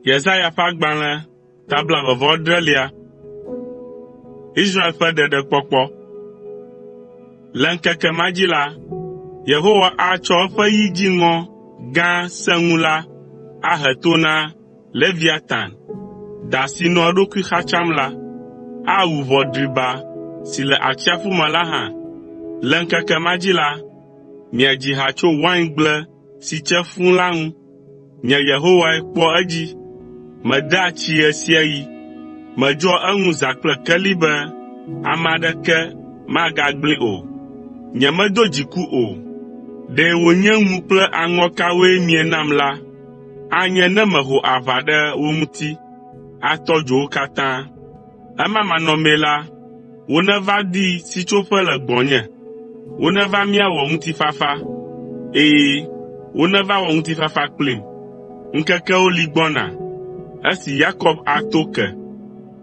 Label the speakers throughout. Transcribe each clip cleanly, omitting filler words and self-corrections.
Speaker 1: Yesaya ƒe agbalẽ ta blaeve-vɔ-adrelia. Israel ƒe ɖeɖekpɔkpɔ. Le ŋkeke ma dzi la, Yehowa atsɔ eƒe yi dziŋɔ gã sẽŋu la ahe to na Leviatan, da si nɔ eɖokui xatsam la. Awu ʋɔ driba si le atsiaƒu me la hã. Le ŋkeke ma dzi la, miadzi ha tso waingble si tse fũu la ŋu. Nye Yehowae kpɔa edzi. Medea tsii ɣe sia ɣi. Medzɔa eŋu zã kple keli be ame aɖeke magagblẽe o. Nyemedo dziku o. Ɖe wònye ŋu kple aŋɔkawoe mienam la, anye ne meho aʋa ɖe wo ŋuti, atɔ dzo wo katã. Ema manɔmee la, woneva di sitsoƒe le gbɔnye. Woneva míawɔ ŋutifafa. Ɛ̃, woneva wɔ ŋutifafa kplim. Ŋkekewo li gbɔna esi Yakob ato ke,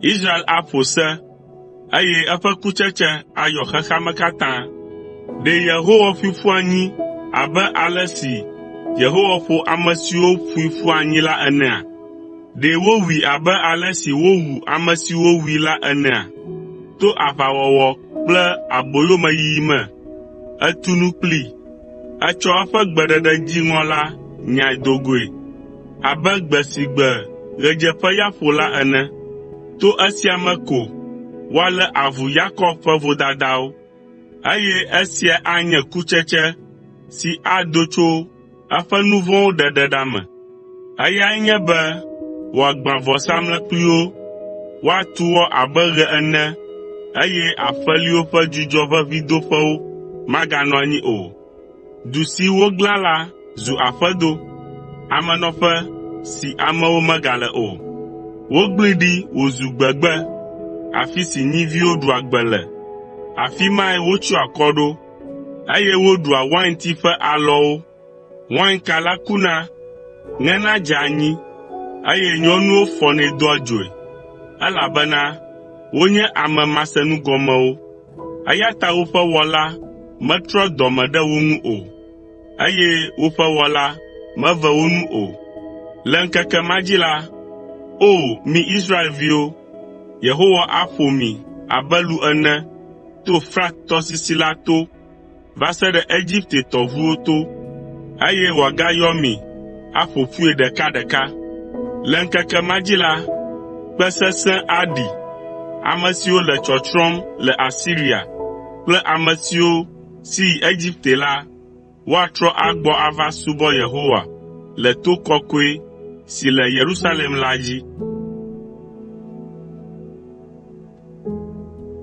Speaker 1: Israel aƒo se, eye eƒe kutsetse ayɔ xexea me katã. Ɖe Yehowa ƒoe ƒu anyi abe ale si Yehowa ƒo ame siwo ƒoe ƒu anyi la enea? Ɖe wowui abe ale si wowu ame siwo wui la enea? To aʋawɔwɔ kple aboyomeyiyi me, etu nu kplii. Etsɔ eƒe gbeɖeɖe dziŋɔ la nyae do goe abe gbe si gbe ɣedzeƒeya ƒo la ene. To esia me ko woalé avu Yakob ƒe vodadawo, eye esia anye kutsetse si ado tso eƒe nu vɔ̃wo ɖeɖe ɖa me. Eyae nye be wòagbã vɔsamlekpuiwo, woatu wɔ abe ɣe ene eye aƒeliwo ƒe dzudzɔʋeʋĩdoƒewo maganɔ anyi o. Du si woglã la zu aƒedo, amenɔƒe si amewo megale o. Wogblẽe ɖi wòzu gbegbe, afi si nyiviwo ɖua gbe le. Afi mae wotsyɔ akɔ ɖo, eye woɖua wainti ƒe alɔwo. Wainka la kuna, ŋena dzea anyi, eye nyɔnuwo fɔnɛ doa dzoe, elabena wonye ame masenugɔmewo, eya ta woƒe Wɔla metrɔ dɔ me ɖe wo ŋu o, eye woƒe Wɔla meve wo nu o. Le ŋkeke ma dzi la, O mi Israelviwo, Yehowa aƒo mi abe lu ene to Frat tɔsisi la to va se ɖe Egipte tɔʋuwo to, eye wòagayɔ mi aƒo ƒui ɖekaɖeka. Le ŋkeke ma dzi la, kpẽ sesẽ aɖi. Ame siwo le tsɔtsrɔ̃m le Asiria kple ame siwo si yi Egipte la, woatrɔ agbɔ ava subɔ Yehowa le to kɔkɔe si le Yerusalem la dzi.